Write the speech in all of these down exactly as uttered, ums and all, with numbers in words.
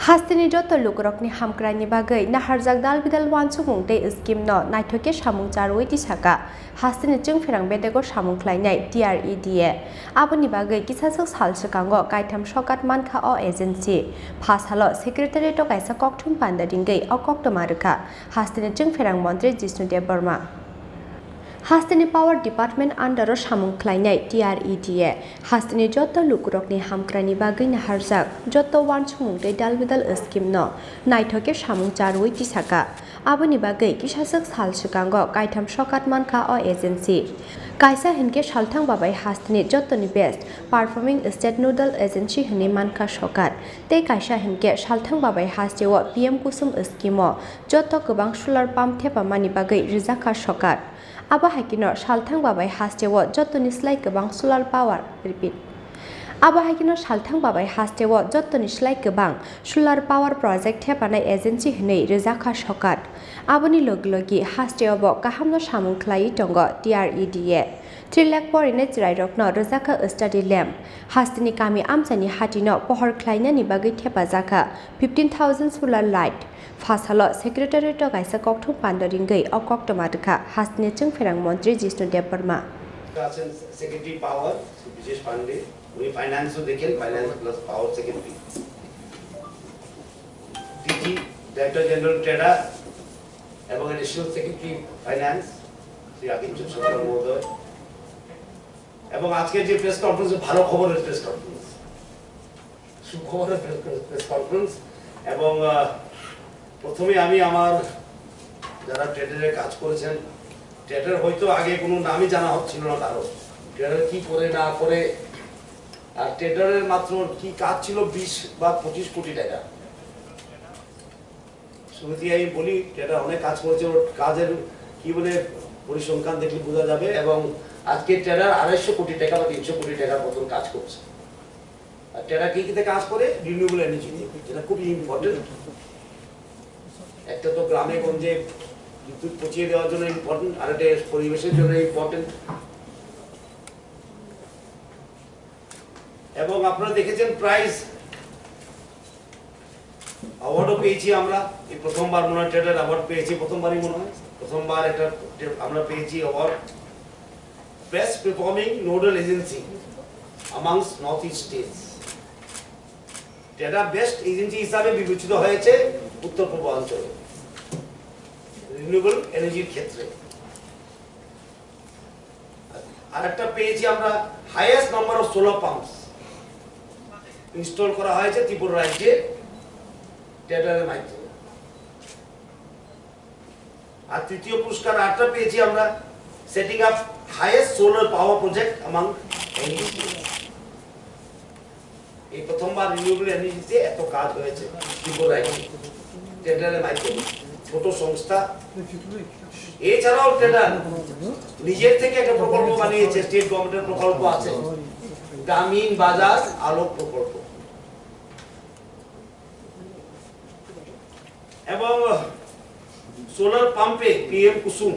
Hasteni joto lukurokni hamkraini bagwi naharjak dal bidal uansukmung tei scheme no naithok khe samung charwi tisaka hasteni chwngpherang bedego samung khlainai T R E D A. Aboni bagwi kisaswk sal swkango kaitham sokat mankha o agency. Pha salo secretariat o kaisa kokthum panda ringwi o koktwma rwkha hasteni chwngpherang montri Jishnu Debbarma. Hasteni Power Department under o samung khlainai T R E D A. Hasteni joto lukurokni hamkraini bagwi naharjak joto uansukmung tei dal bidal scheme no naithok khe samung charwi tisaka. Aboni bagwi kisaswk sal swkango kaitham sokat mankha o agency. Kaisa hinkhe salthang babai hasteni jotoni best performing state nodal agency hinwi mankha sokat. Tei kaisa hinkhe salthang babai hasteo P M Kusum scheme o joto kwbang solar pump thepamani bagwi rwjakha sokat. Abo hai kheno salthang babai hasteo jotoni slai kwbang solar power, repeat. Abo hai kheno salthang babai hasteo jotoni slai kwbang solar power project thepanai agency hinwi rwjakha sokat. Aboni logi logi hasteo bo kahamno samung khlaiwi tongo T R E D A. Three lakh porinai chwrairokno rwjakha study lamp. Hasteni kami amchaini hatino pohor khlainani bagwi thepajakha fifteen thousand solar light. Pha salo secretariat o kaisa kokthum panda ringwi o koktwma rwkha hasteni chwngpherang montri Jishnu Debbarma. আছেন secretary power, Shri Brijesh Pandey, উনি ফাইন্যান্সও দেখেন, finance plus power secretary. DG, director general trader এবং additional secretary finance, Shri Akib চোখ সরকার মহোদয়। এবং আজকে যে প্রেস কনফারেন্স, ভালো খবরের প্রেস কনফারেন্স, সুখবরের প্রেস, প্রেস কনফারেন্স। এবং, আহ, প্রথমে আমি আমার যারা ট্রেডারে কাজ করেছেন, ট্রেডার হয়তো আগে কোনো নামই জানা হচ্ছিল না কারো, ট্রেডার কি করে না করে, আর ট্রেডারের মাত্র কি কাজ ছিল বিশ বা পঁচিশ কোটি টাকা। শুরুতেই আমি বলি, ট্রেডার অনেক কাজ করেছে, ওর কাজের কি বলে পরিসংখ্যান দেখলে বোঝা যাবে। এবং আজকে ট্রেডার আড়াইশো কোটি টাকা বা তিনশো কোটি টাকার মতন কাজ করছে। আর ট্রেডার কি কিতে কাজ করে? রিনিউয়েবল এনার্জি নিয়ে, যেটা খুবই ইম্পর্টেন্ট। একটা তো গ্রামে গঞ্জে বিদ্যুৎ পৌঁছিয়ে দেওয়ার জন্য ইম্পর্টেন্ট, আর একটা পরিবেশের জন্য ইম্পর্টেন্ট। এবং আপনারা দেখেছেন প্রাইজ অ্যাওয়ার্ডও পেয়েছি আমরা। এই প্রথমবার মনে হয় ট্রেডার অ্যাওয়ার্ড পেয়েছি, প্রথমবারই মনে হয়, প্রথমবার একটা ট্রে-, আমরা পেয়েছি award, best performing nodal agency amongst north east states. Trader best agency হিসাবে বিবেচিত হয়েছে উত্তর পূর্বাঞ্চলে রিনিউয়েবল এনার্জির ক্ষেত্রে। আর একটা পেয়েছি আমরা, highest number of solar pumps install করা হয়েছে ত্রিপুরা রাজ্যে ট্রেডারের মাধ্যমে। আর তৃতীয় পুরস্কার আরেকটা পেয়েছি আমরা, setting up highest solar power project among NDC. এই প্রথমবার রিনিউয়েবল এনার্জিতে এত কাজ হয়েছে ত্রিপুরা রাজ্যে, টেন্ডারের মাধ্যমে, ছোট সংস্থা। এছাড়াও টেন্ডার নিজের থেকে একটা প্রকল্প বানিয়েছে, স্টেট গভর্নমেন্টের প্রকল্প আছে, গ্রামীণ বাজার আলোক প্রকল্প। এবং সোলার পাম্পে পিএম কুসুম,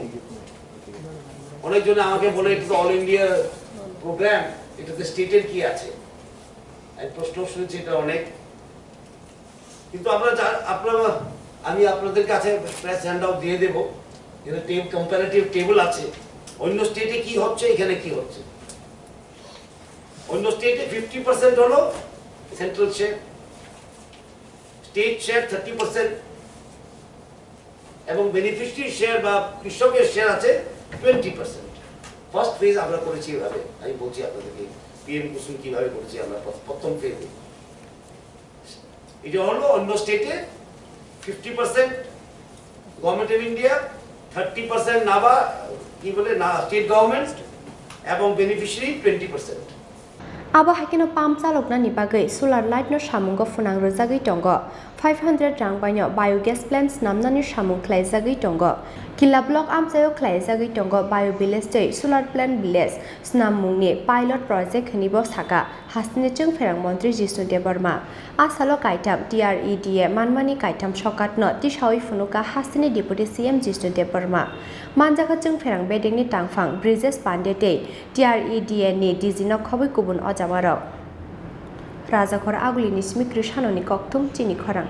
অনেকজনে আমাকে বলে, "এটা তো অল ইন্ডিয়া প্রোগ্রাম, এটাতে স্টেটের কি আছে?" আমি প্রশ্ন শুনেছি, এটা অনেক। কিন্তু আমরা যা, আপনারা, আমি আপনাদের কাছে প্রেস হ্যান্ডআউট দিয়ে দেবো, এটা টেব-, কম্পারেটিভ টেবিল আছে, অন্য স্টেটে কি হচ্ছে, এখানে কি হচ্ছে। অন্য স্টেটে ফিফটি পার্সেন্ট হলো central share, state share thirty percent এবং বেনিফিশিয়ারি শেয়ার বা কৃষকের শেয়ার আছে টোয়েন্টি পার্সেন্ট। ফার্স্ট ফেজ আমরা করেছি এভাবে, আমি বলছি আপনাদেরকে পিএম কুসুম কিভাবে করেছি আমরা প্রথ-, প্রথম ফেজে। এটা হলো অন্য স্টেটে fifty percent government of India, thirty percent নাবা, কি বলে না, স্টেট গভর্নমেন্ট এবং beneficiary twenty percent. Abo hai kheno pump chaloknani bagwi solar light no samungo phwnang rwjagwi tongo. Five hundred rang baino biogas plant snamnani samung khlaijagwi tongo. Kila block amchaio khlaijagwi tongo bio village tei solar plant village snammungni pilot project hwnwi bo saka hasteni chwngpherang montri Jishnu Debbarma. A salo kaitham T R E D A manmani kaitham sokatno tisaui phunukha hasteni Deputy C M Jishnu Debbarma. Manjakha chwngpherang bedekni tangphang Brijesh Pandey tei T R E D A ni D G no khobwi kubun ojamarok. Rajakhor Agulini simi kwrwi sanoni kokthum chini khorang.